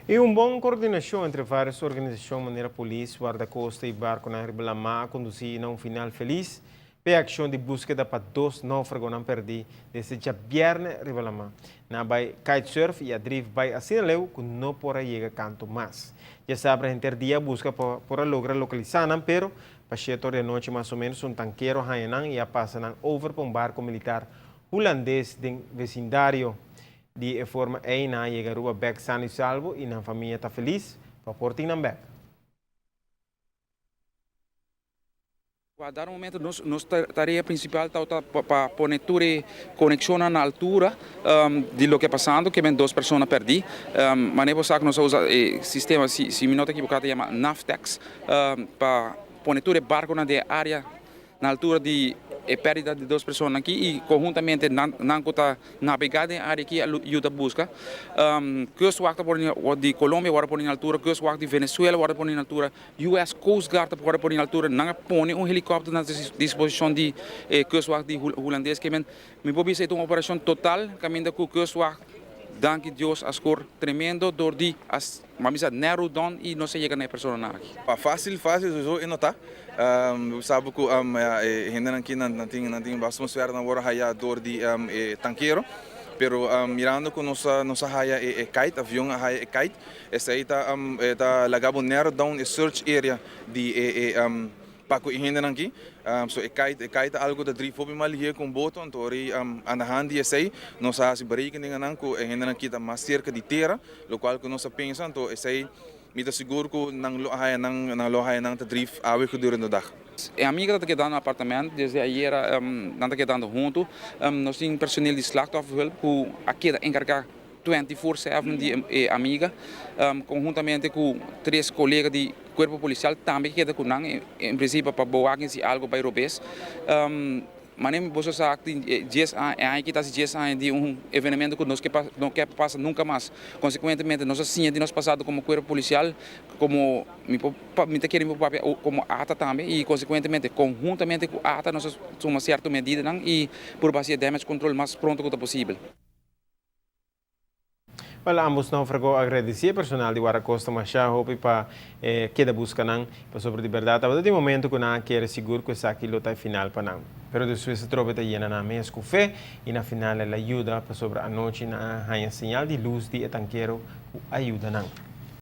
I un bon kordinashon entre vários organisashon manera polis, wardakosta i barkonan riba lamá a kondusí na un final felis p'e akshon di búskeda pa dos náufragonan pèrdí desde djabièrnè riba lamá. Nan a bai kitesurf i a drif bai asina leu ku no por a yega kantu mas. Djasabra henter dia a buska pa por a logra lokalisá nan pero pa shete or di anochi mas o ménos un tankero a haña nan i a pasa nan over pa un barko militar hulandes den vesindario. Di e forma ei nan a yega Aruba bek sano i salvo i nan famia ta felis pa por tin nan bek. Pa dado momento nos nos tarea principal tabata pa pone tur e conexionnan na altura di loke a pasando, ke men dos persona perdi. Manera bo sa ku nos a usa e sistema, si mi no ta ekiboká ta yama Navtex, pa pone tur e barkonan den e área na altura di e pèrdida di dos persona aki i konhuntamente nan ku ta nabegá den e área aki a yuda buska. Kustwacht ta pone di Colombia wòrdu pone na altura, Kustwacht di Venezuela wòrdu pone na altura, US Coast Guard ta wòrdu pone na altura. Nan a pone un helikòpter na disposishon di e Kustwacht di Hulandes. Ke men mi por bisa e ta un operashon total kaminda ku Kustwacht danki Dios a skor tremendo dor di a M'a bisa narrow down y nos a yega na e personanan aki. Pa fácil fácil sowieso e no ta. Bo sabi ku e hendenan aki nan tin nan tin basta un suerte nan wòrdu haya dor di e tankero. Pero mirando ku nos a nos a haya e kite, avion a haya e kite, esei ta e ta laga bo narrow down e search area di e e Pa ku e hendenan aki, so e kite, e kite ta algu ku ta drif hopi mas lihé ku un boto, anto ora ei anda handi esei, nos a hasi berekeningennan ku e hendenan aki ta mas serka di tera, lokual ku nos a pensa, anto esei mi ta sigur ku nan lo a haya nan, nan lo a haya nan ta drif awe gedurende dag. E amiga ta kedando na apartamento desde ayera, nan ta kedando huntu. Nos tin personeel di slachtofferhulp ku a keda enkargá 24/7 di e amiga, konhuntamente ku tres kolega di kuerpo polisial tambe keda ku nan, en prinsipio pa bo wak si algo bai robes. Manera boso sa tin dies aña, e aña aki ta hasi dies aña di un evenemento ku nos ke no ke pasa nunka mas. Konsekuentemente nos a siña di nos pasado komo kuerpo polisial, komo mi por mi ta kere mi por papia komo ata tambe i konsekuentemente konhuntamente ku ata nos a tuma sierto medidanan i purba hasi e damage control mas pronto ku ta posibel. Wel, ambos naufrago a agradeci e personal di Guardacosta masha hopi pa e keda busca nan, pasobra di berdad tabata tin momento cu nan a kere sigur cu esaki lo ta e final pa nan. Pero despues atrobe ta yena nan mes cu fe y na final el a yuda pasobra anochi nan a haña señal di luz di e tankero cu a yuda nan.